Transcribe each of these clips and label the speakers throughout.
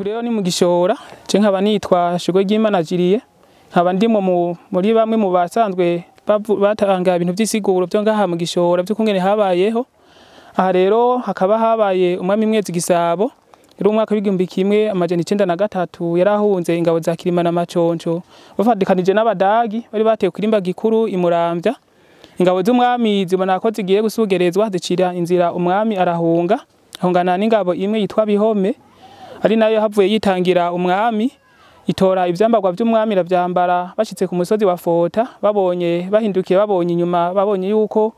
Speaker 1: Rero ni mu Gishora, je nkaba nitwa Shugwe ry'Imana Jiriye, nkaba ndimwo muri bamwe mu basanzwe batanga ibintu vy'isiguro vyo ngaha mu Gishora vy'ukungene habayeho. Aha rero hakaba habaye umwami Mwezi Gisabo, yari umwaka w'1903, yarahunze ingabo za Kirima na Maconco bafatikanije n'Abadagi bari bateye kurimba gikuru imuramvya. Ingabo z'umwami zibona ko zigiye gusugerezwa, zicira inzira umwami arahunga, ahungana n'ingabo imwe yitwa Bihome, ari nayo havuye yitangira umwami, itora ivyambarwa vy'umwami iravyambara. Bashitse ku musozi wa Fota, babonye bahindukiye, babonye inyuma, babonye yuko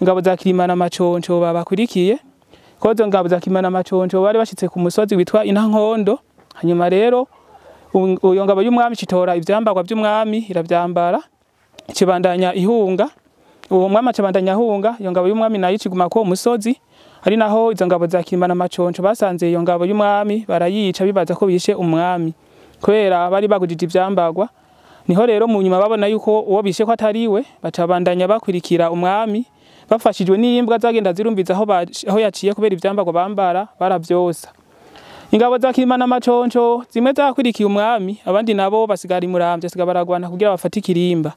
Speaker 1: ingabo za Kirima na Maconco babakurikiye, ko izo ngabo za Kirima na Maconco bari bashitse ku musozi witwa Intankondo. Hanyuma rero uyo ngabo y'umwami citora ivyambarwa vy'umwami iravyambara, ikibandanya ihunga. Uwo mwami acabandanya ahunga, iyo ngabo y'umwami nayo ikiguma ko musozi, ari naho izo ngabo za Kirima na Maconco basanze iyo ngabo y'umwami barayica, bibaza ko bishe umwami kubera bari bagujije ivyambarwa. Niho rero mu nyuma babona yuko uwo bishe ko atariwe, bacabandanya bakwirikira umwami bafashijwe n'imbwa zagenda zirumviza aho yaciye, kubera ivyambarwa bambara baravyosa. Ingabo za Kirima na Maconco zimwe zakwirikiye umwami, abandi nabo basigara imuramvya, basiga baragwana kugira bafate ikirimba.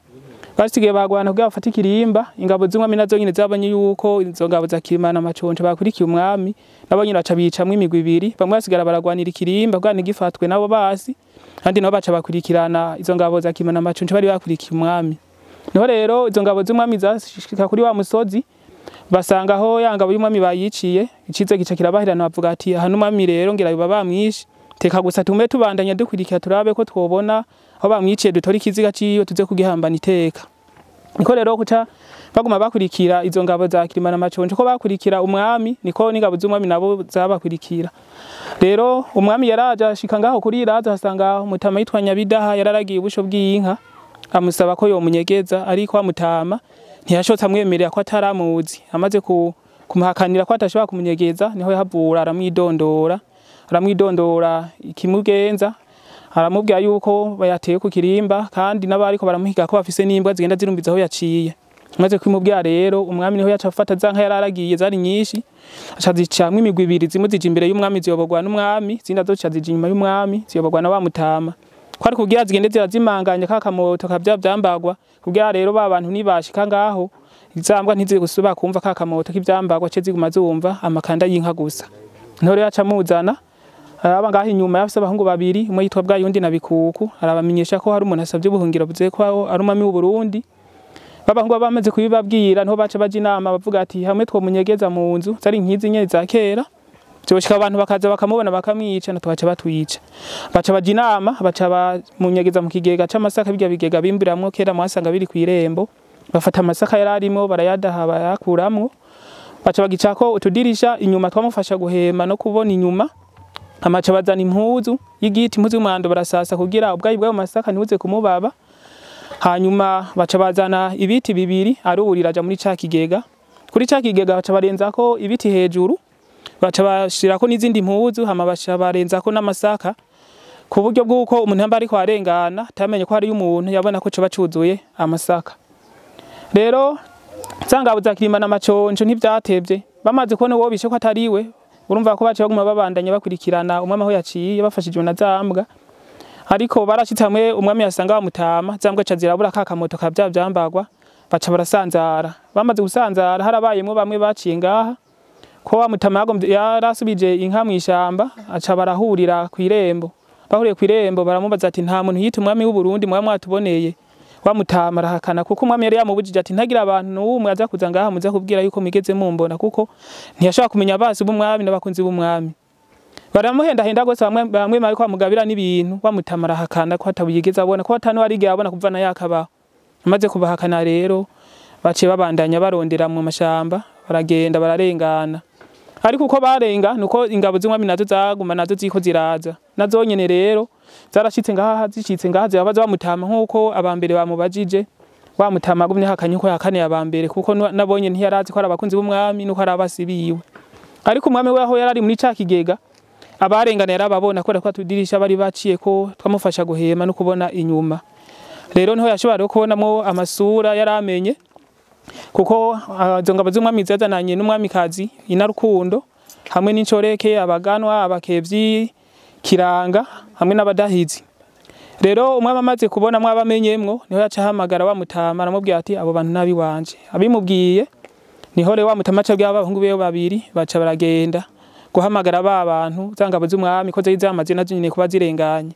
Speaker 1: Basigaye bagwana kugira bafate ikirimba. Ingabo z'umwami nazo nyene zabonye yuko izo ngabo za Kirima na Maconco bakurikiye umwami, nabo nyene baca bicamwo imigwi ibiri, bamwe basigara baragwanira ikirimba kugira ntigifatwe nabo basi, kandi nabo baca bakurikirana izo ngabo za Kirima na Maconco bari bakurikiye umwami. Niho rero izo ngabo z'umwami zashika kuri wa musozi, basanga aho ya ngabo y'umwami bayiciye, icize gica kirabahirana, bavuga ati aha n'umwami rero ngira biba bamwishe, teka gusa tume tubandanya dukurikira turabe ko twobona aho bamwiciye, dutore ikiziga ciwe tuze kugihambana iteka. Niko rero kuca baguma bakurikira izo ngabo za Kirima na Maconco, ko bakurikira umwami niko n'ingabo z'umwami nabo zabakurikira. Rero umwami yaraje ashika ngaho kuri iraza, asanga umutama yitwa Nyabidaha yararagiye ubusho bw'inka, amusaba ko yomunyegeza, ariko amutama ntiyashotse amwemerera ko ataramuzi. Amaze kumuhakanira ko atashobora kumunyegeza, niho yahavura aramwidondora, aramwidondora ikimugenza, aramubwira yuko bayateye ku kirimba, kandi n'abariko baramuhiga ko bafise n'imbwa zigenda zirumbiza aho yaciye. Amaze kumubwira rero umwami niho yaca afata za nka yararagiye zari nyinshi, aca zicamwo imigwi ibiri, zimwe zija imbere y'umwami ziyoborwa n'umwami, izindi nazo zica zija inyuma y'umwami ziyoborwa na wa mutama. Kwari kugira zigende zirazimanganya ka kamoto ka vyambarwa, kugira rero ba bantu nibashika ngaho izambwa ntizigusubira kumva ka kamoto k'ivyambarwa, ce ziguma zumva amakanda y'inka gusa. Niho rero yaca amuzana, araba ngaho inyuma yafise abahungu babiri, umwe yitwa Bwayundi na Bikuku, arabamenyesha ko hari umuntu asavye ubuhungiro buze ko ari umwami w'u Burundi. Babahungu bamaze kubibabwira, niho baca baja inama bavuga ati hamwe twomunyegeza mu nzu zari nkizi nyene za kera, vyoshika abantu bakaza bakamubona bakamwica, na tubaca batwica. Baca baja inama, baca bamunyegeza mu kigega c'amasaka, birya bigega bimbiramwo kera mwasanga biri kw'irembo. Bafata amasaka yararimo barayadaha barayakuramwo, baca bagicako utudirisha inyuma twamufasha guhema no kubona inyuma. Amaca bazana impuzu y'igiti, impuzu y'umwando barasasa kugira ubwayi bw'ayo masaka ntibuze kumubaba. Hanyuma baca bazana ibiti bibiri arurira aja muri ca kigega. Kuri ca kigega baca barenzako ibiti hejuru, baca bashirako n'izindi mpuzu, hama baca barenzako n'amasaka, ku buryo bw'uko umuntu yamba ariko arengana atamenye ko hariyo umuntu, yabona ko coba cuzuye amasaka. Rero za ngabo za Kirima na Maconco ntivyatevye, bamaze kubona uwo bishe ko atariwe, urumva ko baciye baguma babandanya bakurikirana umwami aho yaciye bafashijwe na za mbwa. Ariko barashitse hamwe umwami yasanga bamutama, za mbwa ca zirabura ka kamoto ka vya vyambarwa, baca barasanzara. Bamaze gusanzara harabayemwo bamwe baciye ngaha, ko wa mutama yarasubije inka mw'ishamba, aca barahurira kw'irembo. Bahuriye kw'irembo baramubaza ati nta muntu yita umwami w'u Burundi mwaba mwatuboneye? Wa mutama arahakana, kuko umwami yari yamubujije ati ntagira abantu n'umwe aza kuza ngaha muze kubwira yuko migeze mumbona, kuko ntiyashobora kumenya abasi b'umwami n'abakunzi b'umwami. Baramuhendahenda gose, bamwe bariko bamugabira n'ibintu, wa mutama arahakana ko atabigeze abona, ko atanu arigera abona kuva na yakabaho. Amaze kubahakana rero baciye babandanya barondera mu mashamba, baragenda bararengana. Ariko uko barenga nuko ingabo z'umwami nazo zaguma nazo ziko ziraza. Nazo nyene rero zarashitse ngaha, zicitse ngaha zirabaza bamutama nkuko abambere bamubajije. Wa mutama agumye hakanye uko yakaniye abambere, kuko nabonye ntiyarazi ko ari abakunzi b'umwami nuko ari abasibiwe. Ariko umwami we aho yarari muri ca kigega, abarengana yarababona kubera ko atudirisha bari baciye ko twamufasha guhema no kubona inyuma. Rero niho yashobora kubonamwo amasura yaramenye, kuko izo ngabo z'umwami zazananye n'umwamikazi Inarukundo hamwe n'incoreke, abaganwa, abakevyi, Kiranga hamwe n'abadahizi. Rero umwami amaze kubona mwabamenyemwo niho yaca ahamagara wa mutama aramubwira ati abo bantu nabi wanje. Abimubwiye niho rero wa mutama aca abwira abahungu biwe babiri baca baragenda guhamagara ba bantu za ngabo z'umwami ko zari zamaze nazo nyene kuba zirenganye.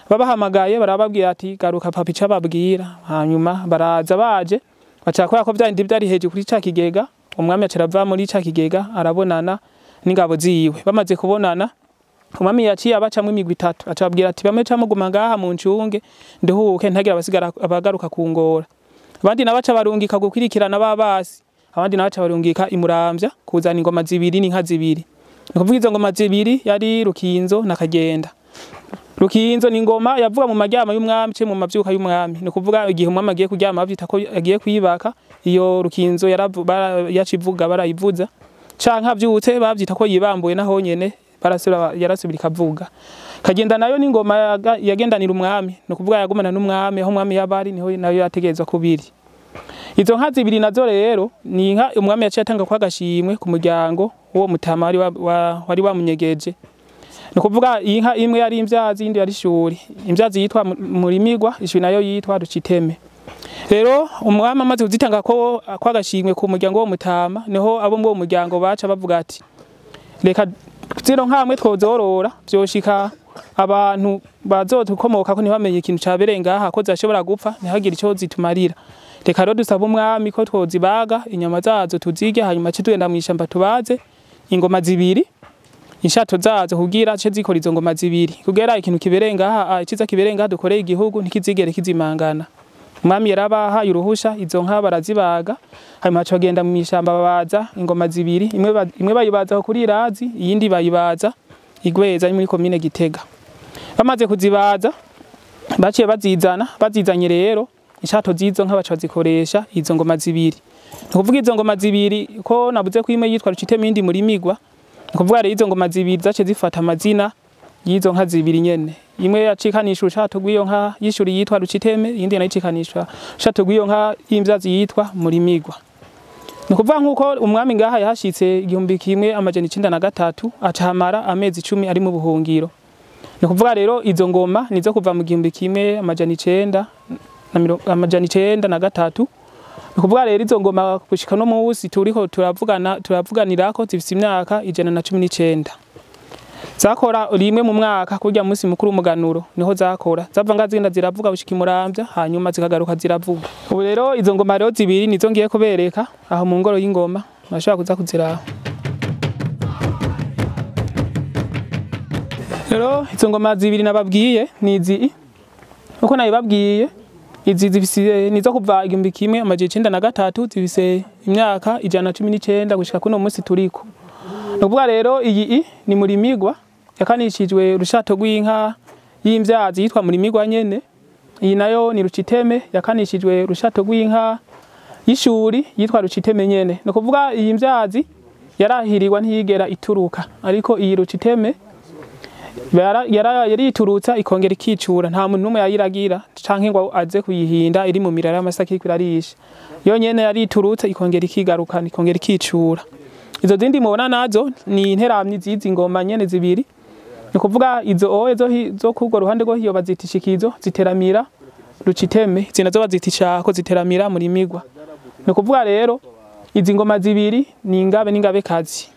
Speaker 1: Babahamagaye barababwira ati garuka papa ico ababwira. Hanyuma baraza baje baca kubera ko vyandi vyari hejuru kuri ca kigega, umwami aca arava muri ca kigega arabonana n'ingabo ziwe. Bamaze kubonana umwami yaciye abacamwo imigwi itatu, aca ababwira ati bamwe ca muguma ngaha mu ncunge nduhuke ntagira abasigara abagaruka kungora. Abandi nabaca barungika gukwirikirana babasi, abandi nabaca barungika imuramvya kuzana ingoma zibiri n'inka zibiri. Ni kuvuga izo ngoma zibiri yari Rukinzo na Kagenda. Rukinzo ni ingoma yavuga mu maryama y'umwami ce mu mavyuka y'umwami. Ni kuvuga igihe umwami agiye kuryama bavyita ko agiye kwibaka, iyo Rukinzo yacivuga barayivuza, canke avyutse bavyita ko yibambuye naho nyene barasubira yarasubira ikavuga. Kagenda nayo ni ingoma yagendanira umwami, ni kuvuga yagumana n'umwami aho umwami yabari niho nayo yategerezwa kubiri. Izo nka zibiri nazo rero ni inka umwami yaciye atanga kwa gashimwe ku muryango uwo mutama wari wamunyegeje. Ni kuvuga inka imwe yari imvyazi indi yari ishuri. Imvyazi yitwa Murimigwa, ishuri nayo yitwa Ruciteme. Rero umwami amaze kuzitanga ko kwa gashimwe ku muryango wo mutama, niho abo mu muryango baca bavuga ati reka zino nkamwe twozorora vyoshika abantu bazotukomoka ko ntibamenye ikintu cabereye ngaha ko zashobora gupfa ntihagire ico zitumarira. Reka rero dusaba umwami ko twozibaga inyama zazo tuzirye, hanyuma ce tugenda mw'ishamba tubaze ingoma zibiri inshato zazo kugira ce zikora izo ngoma zibiri, kugera ikintu kibereye ngaha iciza kibereye ngaha dukoreye igihugu ntikizigere kizimangana. Umwami yarabahaye uruhusha izo nka barazibaga, hanyuma baca bagenda mw'ishamba babaza ingoma zibiri, imwe bayibaza kuri Irazi, iyindi bayibaza Igweza muri komine Gitega. Bamaze kuzibaza baciye bazizana, bazizanye rero inshato zizo nka baca bazikoresha izo ngoma zibiri. Ni kuvuga izo ngoma zibiri ko nabuze ko imwe yitwa Ruciteme indi Murimigwa. Ni kuvuga rero izo ngoma zibiri zace zifata amazina y'izo nka zibiri nyene. Imwe yacikanisha urushato rw'iyo nka y'ishuri yitwa Ruciteme, iyindi nayo icikanishwa urushato rw'iyo nka y'imvyazi yitwa Murimigwa. Ni kuvuga nkuko umwami ngaha yahashitse 1903 acahamara amezi 10 ari mu buhungiro. Ni kuvuga rero izo ngoma nizo kuva mu 1903. Ni kuvuga rero izo ngoma gushika no munsi turiko turavugana turavuganirako zifise imyaka 119. Zakora rimwe mu mwaka kurya munsi mukuru umuganuro niho zakora. Zava ngazigenda ziravuga gushika imuramvya hanyuma zikagaruka ziravuga. Ubu rero izo ngoma rero zibiri nizo ngiye kubereka aho mu ngoro y'ingoma bashobora kuza kuziraba. Rero izo ngoma zibiri nababwiye ni izi uko nabibabwiye, izi zifise nizo kuva 1903 zifise imyaka 119 gushika kuno munsi turiko. Nukuvuga rero iyi ni Murimigwa yakanishijwe urushato rw'inka y'imvyazi yitwa Murimigwa nyene. Iyi nayo ni Ruciteme yakanishijwe urushato rw'inka y'ishuri yitwa Ruciteme nyene. Nukuvuga iyi mvyazi yarahirirwa ntiyigera ituruka, ariko iyi Ruciteme yariturutsa ikongera ikicura, nta muntu numwe yayiragira canke ngo aze kuyihinda iri mu mirara y'amasaka iriko irarisha. Yo nyene yariturutsa ikongera ikigarukana ikongera ikicura. Izo zindi mubona nazo ni interamyi zizi ngoma nyene zibiri. Ni kuvuga izo oye zo kurwo ruhande rwo hiyo bazita ishikizo ziteramira Ruciteme, izi nazo bazita ishako ziteramira Murimigwa. Ni kuvuga rero izi ngoma zibiri ni ingabe n'ingabe kazi.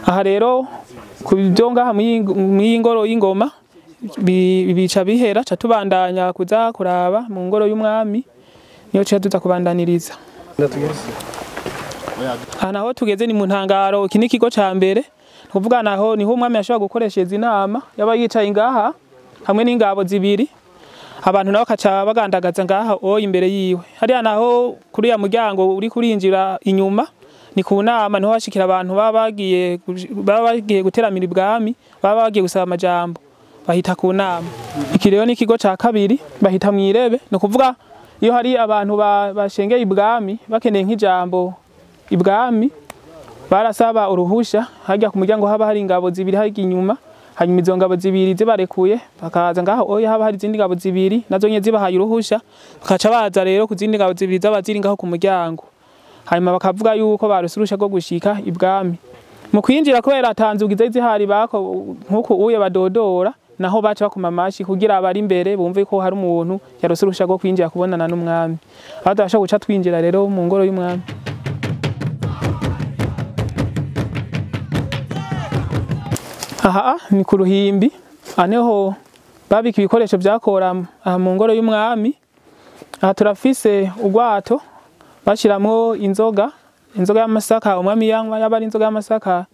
Speaker 1: Aha rero kubyo ngaha mu ngoro y'ingoma bica bihera ca tubandanya kuza kuraba mu ngoro y'umwami niyo ca tuza kubandaniriza. Aha naho tugeze ni mu ntangaro, iki ni ikigo ca mbere. Kuvuga naho niho umwami yashobora gukoreshereza inama, yaba yicaye ngaha hamwe n'ingabo zibiri, abantu nabo kaca bagandagaza ngaha oyi imbere yiwe. Hariya naho kuri ya muryango uri kurinjira inyuma ni ku nama, niho hashikira abantu baba bagiye guteramira ibwami, baba bagiye gusaba amajambo, bahita ku nama. Iki rero ni ikigo ca kabiri bahita mw'irebe. Ni kuvuga iyo hari abantu bashengeye ibwami bakeneye nk'ijambo ibwami barasaba uruhusha, harya ku muryango haba hari ingabo zibiri harya inyuma, hanyuma izo ngabo zibiri zibarekuye bakaza ngaho oya haba hari izindi ngabo zibiri nazo nye zibahaye uruhusha, bakaca baza rero ku zindi ngabo zibiri zaba ziri ngaho ku muryango, hanyuma bakavuga yuko baruse uruhusha rwo gushika ibwami. Mu kwinjira kubera atanzugi zari zihari bako nkuko uye badodora, naho baca bakoma amashi kugira abari imbere bumve ko hari umuntu yarose uruhusha rwo kwinjira kubonana n'umwami. Aho tudashobora guca twinjira rero mu ngoro y'umwami. Aha ni ku ruhimbi, aha niho babika ibikoresho vyakora aha mu ngoro y'umwami. Aha turafise urwato bashiramwo inzoga, inzoga y'amasaka umwami yanywa, yaba ari inzoga y'amasaka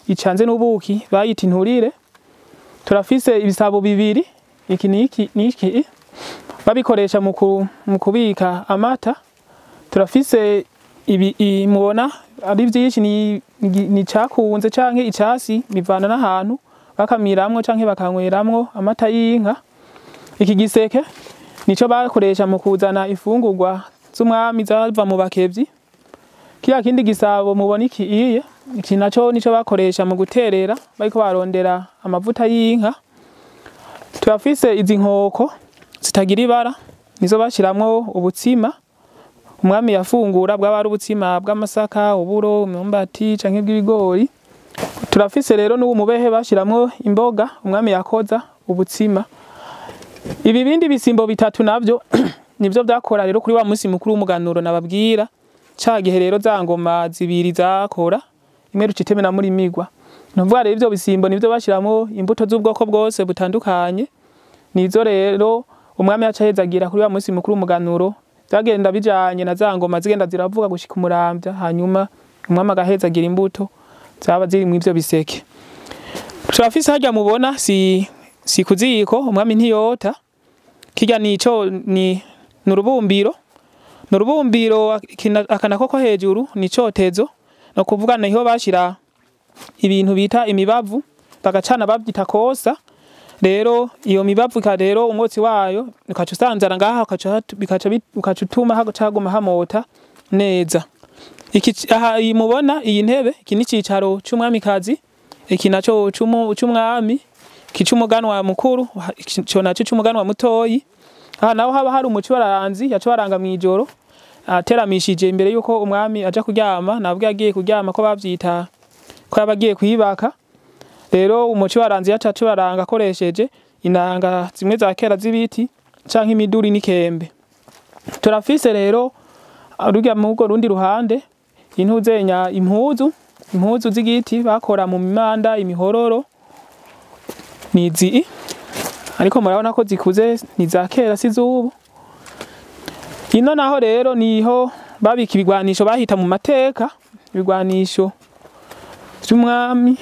Speaker 1: icanze n'ubuki bayita inturire. Turafise ibisabo bibiri, iki n'iki n'iki, babikoresha mu kubika amata. Turafise ibi mubona ari vyinshi, ni cakunze canke icasi, bivana n'ahantu bakamiramwo canke bakanyweramwo amata y'inka. Iki giseke nico bakoresha mu kuzana ifungurwa z'umwami zava mu bakevyi. Kiriya kindi gisabo mubona iki iye, iki naco nico bakoresha mu guterera bariko barondera amavuta y'inka. Turafise izi nkoko zitagira ibara, nizo bashiramwo ubutsima umwami yafungura, bwaba ari ubutsima bw'amasaka, uburo, imyumbati canke bw'ibigori. Turafise rero n'ubu mubehe bashiramwo imboga umwami yakoza ubutsima. Ibi bindi bisimbo bitatu navyo nivyo vyakora rero kuri wa musi mukuru w'umuganuro nababwira. Ca gihe rero za ngoma zibiri zakora, imwe ruciteme na murimigwa. Nuvuga rero ivyo bisimbo nivyo bashiramwo imbuto z'ubwoko bwose butandukanye. Nizo rero umwami yaca ahezagira kuri wa musi mukuru w'umuganuro, vyagenda bijanye na za ngoma zigenda ziravuga gushika umuramvya, hanyuma umwami agahezagira imbuto zaba ziri mw'ivyo biseke. Turafise harya mubona si kuziko umwami ntiyota, kirya nico ni nurubumbiro. Nurubumbiro akanako ko hejuru ni cotezo, no kuvuga niho bashira ibintu bita imibavu bagacana bavyita kosa. Rero iyo mibavu ka rero umwotsi wayo ukaca usanzara ngaha, ukaca utuma haguma hamota neza. Iki aha mubona iyi ntebe, iki ni icicaro c'umwamikazi, iki naco c'umwami, iki c'umuganwa mukuru, ico naco c'umuganwa mutoyi. Aha naho haba hari umucuraranzi yaca mwijoro ateramishije imbere yuko umwami aja kuryama, nabwo yagiye kuryama ko bavyita ko yabagiye kwibaka. Rero umucuraranzi yaca acuraranga akoresheje inanga zimwe za kera z'ibiti canke imiduri n'ikembe. Turafise rero rurya mugo rundi ruhande intuzenya impuzu z'igiti bakora mu mimanda, imihororo nizi, ariko murabona ko zikuze ni za kera si zubu. Ino naho rero niho babika ibigwanisho bahita mu mateka, ibigwanisho vy'umwami.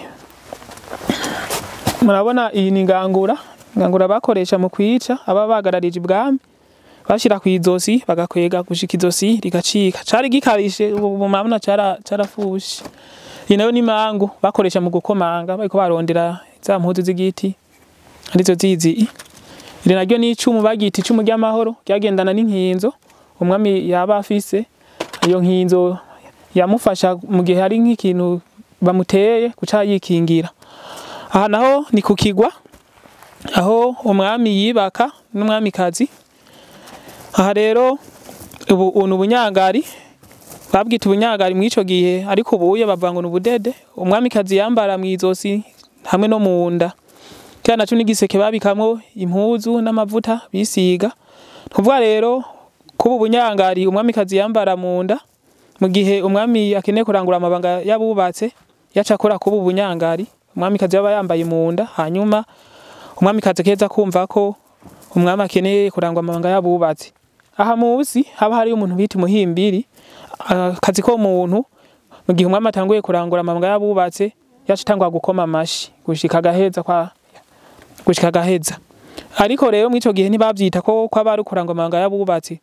Speaker 1: Murabona iyi ni ingangura, ingangura bakoresha mu kwica aba bagararije ibwami, bashira kwizosi bagakwega gushika izosi rigacika. Cari gikarishe ubu murabona carafushe. Iyi nayo ni mangu bakoresha mu gukomanga bariko barondera za mpuzu z'igiti arizo zizi. Iri naryo ni icumu bagita icumu ry'amahoro ryagendana n'inkinzo umwami yaba afise. Iyo nkinzo yamufasha mu gihe hari nk'ikintu bamuteye guca yikingira. Aha naho ni kukigwa aho umwami yibaka n'umwamikazi. Aha rero ubu ubunyangari babwita ubunyangari mw'ico gihe, ariko ubuye bavuga ngo n'ubudede. Umwamikazi yambara mw'izosi hamwe no munda. Kya naco n'igiseke babikamwo impuzu n'amavuta bisiga. Kuvuga rero kuba ubunyangari umwamikazi yambara munda mu gihe umwami akeneye kurangura amabanga yabubatse, yaca akora kuba ubunyangari umwamikazi yaba yambaye munda, hanyuma umwamikazi keza kumva ko umwami akeneye kurangwa amabanga yabubatse. Aha musi haba hari umuntu bita umuhimbiri, akazi ko umuntu mu gihe umwami atanguye kurangura amabanga yabubatse yaca atangwa gukoma amashi gushika agaheza kwa gushika agaheza. Ariko rero mw'ico gihe ntibavyita ko kwaba ari kurangwa amabanga yabubatse,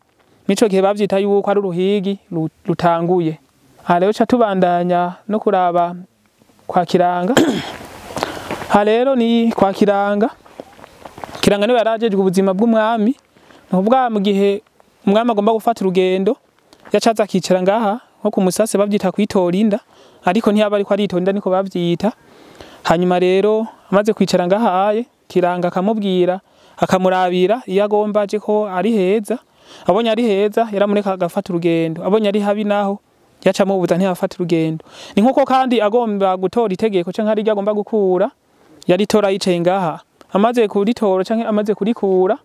Speaker 1: mw'ico gihe bavyita yuko ari uruhigi rutanguye. Aha rero ca tubandanya no kuraba kwa Kiranga. Aha rero ni kwa Kiranga. Kiranga niwe yarajejwe ubuzima bw'umwami. Nukuvuga mu gihe umwami agomba gufata urugendo yacaza akicara ngaha nko ku musase bavyita kwitora inda, ariko ntiyaba ariko aritora inda niko bavyita. Hanyuma rero amaze kwicara ngaha aye Kiranga akamubwira akamurabira iyo agomba aje ko ari heza. Abonye ari heza yaramureka agafata urugendo, abonye ari habi naho Yacamubuza ntiyafata urugendo. Ni nkuko kandi agomba gutora itegeko canke hari iryo agomba gukura, yaritora yicaye ngaha. Amaze kuritora canke amaze kurikura,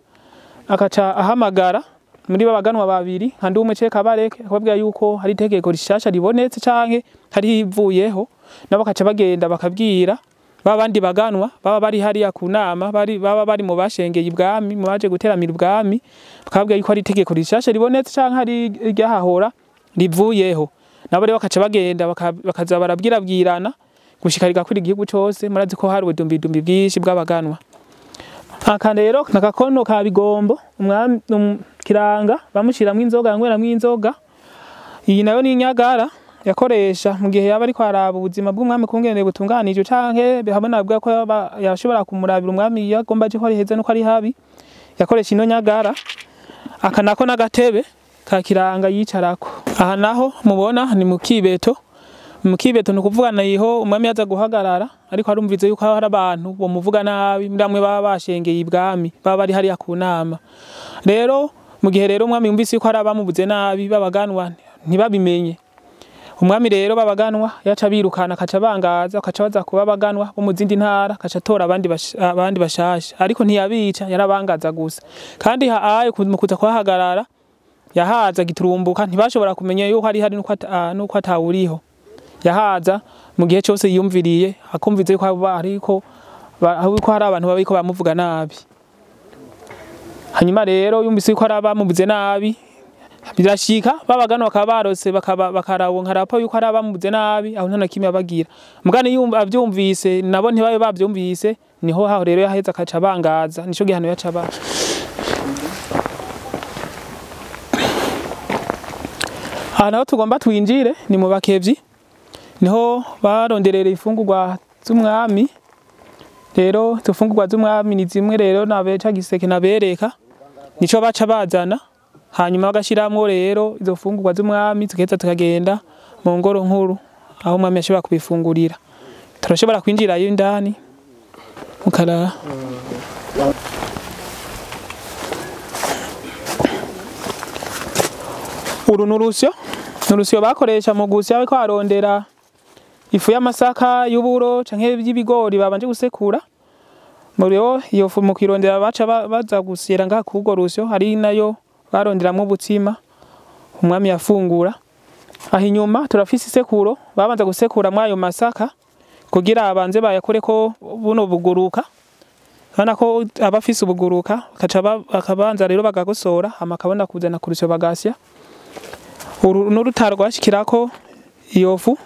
Speaker 1: akaca ahamagara muri babaganwa babiri nka Ndumwe canke Kabareke, akababwira yuko hari itegeko rishasha ribonetse canke hari ivuyeho, nabo bakaca bagenda bakabwira babandi baganwa baba bari hariya ku nama, baba bari mu bashengeye ibwami, mu baje guteramira ibwami, bakababwira yuko hari itegeko rishasha ribonetse canke hari iryahahora rivuyeho. Nabo rero bakaca bagenda bakaza barabwirabwirana gushika rigakwira igihugu cose. Murazi ko hari ubudumbidumbi bwinshi bw'abaganwa. Aka rero nakakono ka Bigombo, umwami Kiranga bamushiramwo inzoga, yanyweramwo inzoga. Iyi nayo ni inyagara yakoresha mu gihe yaba ariko araba ubuzima bw'umwami kungene butunganije, canke hamwe nabwo ko yashobora kumurabira umwami iyo agomba aje ko ari heza nuko ari habi, yakoresha ino nyagara. Aka nako n'agatebe ka Kiranga yicarako. Aha naho mubona ni mu kibeto. Mu kibeto ni ukuvuga naho umwami yaza guhagarara, ariko arumvize yuko hari abantu bomuvuga nabi, bamwe baba bashengeye ibwami, baba bari hariya ku nama. Rero mu gihe rero umwami yumvise yuko hari abamubuze nabi babaganwa ntibabimenye, umwami rero babaganwa yaca birukana, akaca bangaza, akaca baza kuba baganwa bo mu zindi ntara, akaca atora abandi bashasha, ariko ntiyabica, yarabangaza gusa. Kandi aye mu kuza kuhahagarara yahaza giturumbuka, ntibashobora kumenya yuko hari nuko atawuriho. Yahaza mu gihe cyose yiyumviriye, akumvize yuko ariko ko hari abantu babiko bamuvuga nabi. Hanyuma rero yumvise yuko hari abamuvuze nabi, birashika babaganwa bakaba barose bakarawonka rapo yuko hari abamuvuze nabi, aho nta na kimwe abagira. Mugani yumva avyumvise, nabo ntibabe bavyumvise, niho haho rero yaheza akaca bangaza, nico gihano yaca ba. Aha naho tugomba twinjire ni mu bakevyi, niho baronderera ifungurwa z'umwami. Rero ifungurwa z'umwami ni zimwe rero nabeca giseke nabereka, nico baca bazana, hanyuma bagashiramwo rero izo fungurwa z'umwami, zigaheza zikagenda mu ngoro nkuru aho umwami ashobora kubifungurira. Turashobora kwinjirayo indani mukaraba. Uru n'urusyo, n'urusyo bakoresha mu gusya bariko barondera ifu y'amasaka, y'uburo canke y'ibigori babanje gusekura. Muriyo iyo fu mu kwirondera baca baza gusyera ngaha kurwo rusyo, hari nayo baronderamwo ubutsima umwami yafungura. Aho inyuma turafise isekuro babanza gusekura mwayo masaka kugira abanze bayakoreko buno buguruka. Urabona ko abafise ubuguruka bakaca bakabanza rero bagagosora, hama akabona kuzana ku rusyo bagasya. Uru n'urutaro rwashikirako iyo fu.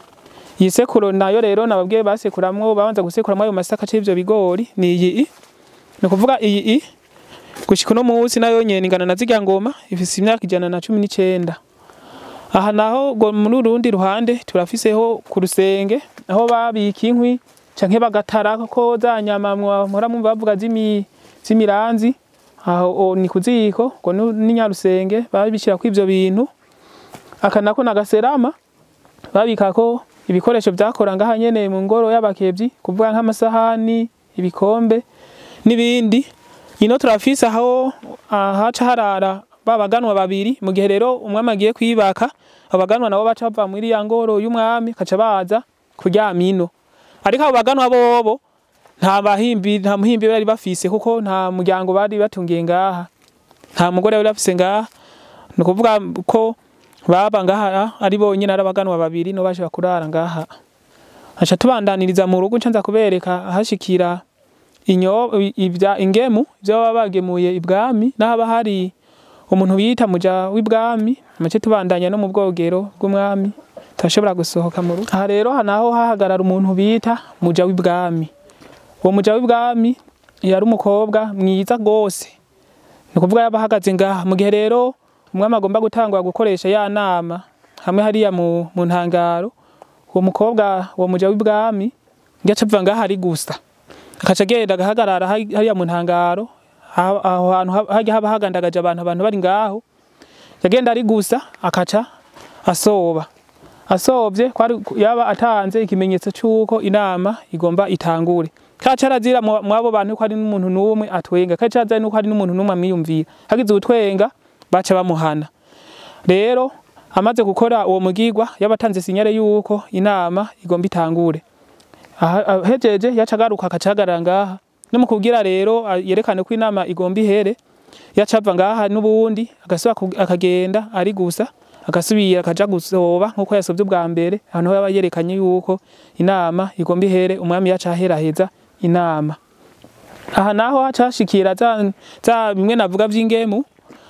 Speaker 1: Iyi sekuro nayo rero nababwiye basekuramwo, babanza gusekuramwo ayo masaka c'ivyo bigori, ni iyi. Ni ukuvuga iyi gushika uno munsi nayo nyene ingana na zirya ngoma, ifise imyaka 119. Aha naho muri urundi ruhande turafiseho ku rusenge aho babika inkwi canke bagatara ko za nyama muhora mwumva bavuga z'imiranzi, aho ni kuziko ngo ni nyarusenge babishira ko ivyo bintu. Aka nako nagaserama babikako ibikoresho vyakora ngaha nyene mu ngoro y'abakevyi, kuvuga nk'amasahani, ibikombe n'ibindi. Ino turafise aho ahaca harara babaganwa babiri, mu gihe rero umwami agiye kwibaka, abaganwa nabo baca bava muri ya ngoro y'umwami kaca baza kuryama ino. Ariko abo baganwa bobo nta bahimbi, nta muhimbi bari bafise, kuko nta muryango bari batungiye ngaha, nta mugore bari bafise ngaha. Ni ukuvuga ko baba ngaha ari bonyine, ari abaganwa babiri no baje bakurara ngaha. Aca tubandaniriza mu rugo, nca nza kubereka ahashikira ingemu ivyo baba bagemuye ibwami, n'ahaba hari umuntu bita muja w'ibwami. Amace tubandanya no mu bwogero bw'umwami, turashobora gusohoka mu rugo. Aha rero naho hahagarara umuntu bita muja w'ibwami. Uwo muja w'ibwami yari umukobwa mwiza gose, ni ukuvuga yaba ahagaze ngaha. Mu gihe rero umwami agomba gutangura gukoresha ya nama hamwe hariya mu ntangaro, uwo mukobwa uwo muja w'ibwami yaca ava ngaha ari gusa, akaca agenda agahagarara hariya mu ntangaro, aho hantu hajya haba hagandagaje abantu bari ngaho. Yagenda ari gusa akaca asoba. Asobye kwari yaba atanze ikimenyetso cy'uko inama igomba itangure. Kaca arazira mwabo bantu ko ari n'umuntu n'umwe atwenga, kaca arazira nuko ari n'umuntu n'umwe amwiyumvira. Hagize utwenga baca bamuhana. Rero Amaze gukora uwo mugirwa yabatanze sinyare yuko inama igomba itangure. Ahejeje yacagaruka akacagarara ngaha. No mu kugira rero yerekane ko inama igomba ihere, yacava ngaha n'ubundi agasubira akagenda ari gusa, agasubira akaja gusoba nkuko yasobye ubwa mbere. Ahantu yaba yerekanye yuko inama igomba ihere, umwami yacaheraheza inama. Aha naho hacashikira za bimwe navuga vy'ingemu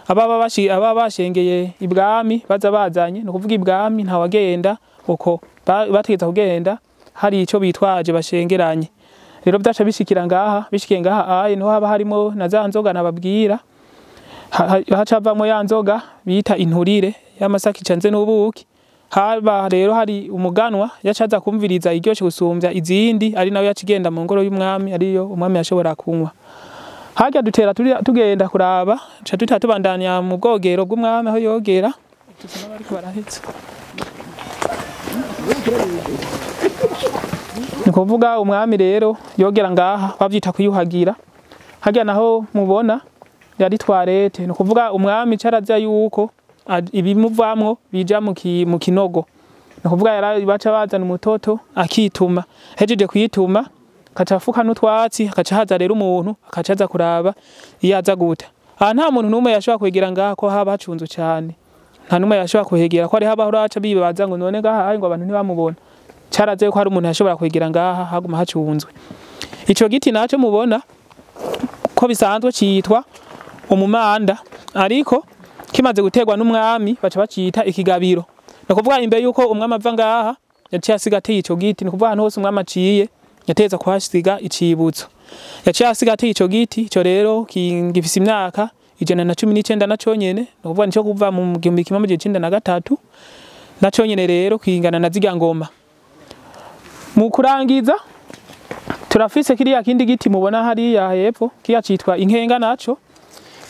Speaker 1: ababa bashengeye ibwami baza bazanye. No kuvuga ibwami nta wagenda uko bategeza kugenda hari ico bitwaje bashengeranye. Rero byaca bishikira ngaha, bishikiye ngaha aye niho haba harimo na za nzoga nababwira. Hacavamwo ya nzoga bita inturire y'amasaka icanze n'ubuki. Haba rero hari umuganwa yacaza kumviriza iryoshe gusumvya izindi, ari nawe yacigenda mu ngoro y'umwami, ariyo umwami yashobora kunywa. Harya dutera tugenda kuraba, ca duta tubandanya mu bwogero bw'umwami aho yogera. Ni kuvuga umwami rero yogera ngaha bavyita kwiyuhagira. Harya naho mubona yari toilette. Ni kuvuga umwami caraza yuko ibimuvamwo bija mu kinogo. Ni kuvuga baca bazana umutoto akituma, hejeje kuyituma akacafuka n'utwatsi, akaca haza rero umuntu akacaza kuraba iyo aza guta. Aha nta muntu numwe yashobora kwegera ngaha ko haba hacunzwe cyane. Nta numwe yashobora kuhegera ko ari haba hora aca bibaza ngo none ngaha ngo abantu ntibamubona. Caraze ko hari umuntu yashobora kwegera ngaha haguma hacunzwe. Ico giti naco mubona ko bisanzwe citwa umumanda, ariko kimaze guterwa n'umwami baca bacita ikigabiro. Ni kuvuga imbere yuko umwami ava ngaha yaciye asiga ateye ico giti. Ni kuvuga ahantu hose umwami aciye yateza kuhasiga icibutso. Yaciye asiga ateye ico giti. Ico rero gifise imyaka 119 na conyene, ni kuvuga nico kuva mu 1993 na conyene rero kingana na zirya ngoma. Mu kurangiza turafise kiriya kindi giti mubona hariya hepfo, kiya citwa inkenga naco.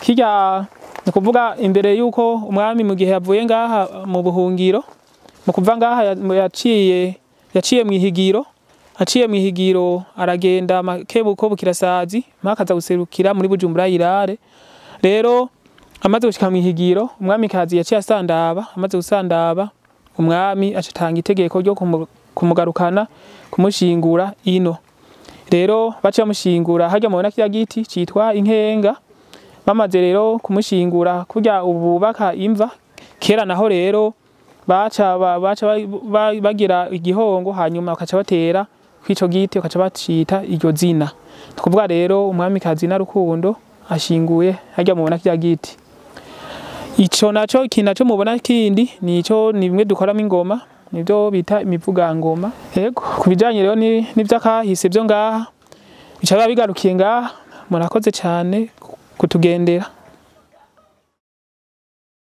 Speaker 1: Kirya ni kuvuga imbere yuko umwami mu gihe yavuye ngaha mu buhungiro, mu kuva ngaha yaciye mu ihigiro, aciye mu ihigiro aragenda makebuko bukirasazi mpakaza guserukira muri Bujumbura irare. Rero amaze gushika mu ihigiro umwami kazi yaciye asandaba, amaze gusandaba umwami acatanga itegeko ryo kumugarukana kumushingura ino. Rero baciye bamushingura harya mubona kirya giti citwa inkenga. Bamaze rero kumushingura kurya ububaka imva kera naho rero baca bagira igihongo, hanyuma bakaca batera kwico giti bakaca bacita iryo zina. Tukuvuga rero umwami kazi na Rukundo ashinguye harya mubona kirya giti. Ico naco kinaco mubona kindi nico ni bimwe dukoramo ingoma, nibyo bita imivugangoma. Yego kubijanye rero ni nivyakahise byo ngaha bica bigarukiye ngaha. Murakoze cyane kutugendera.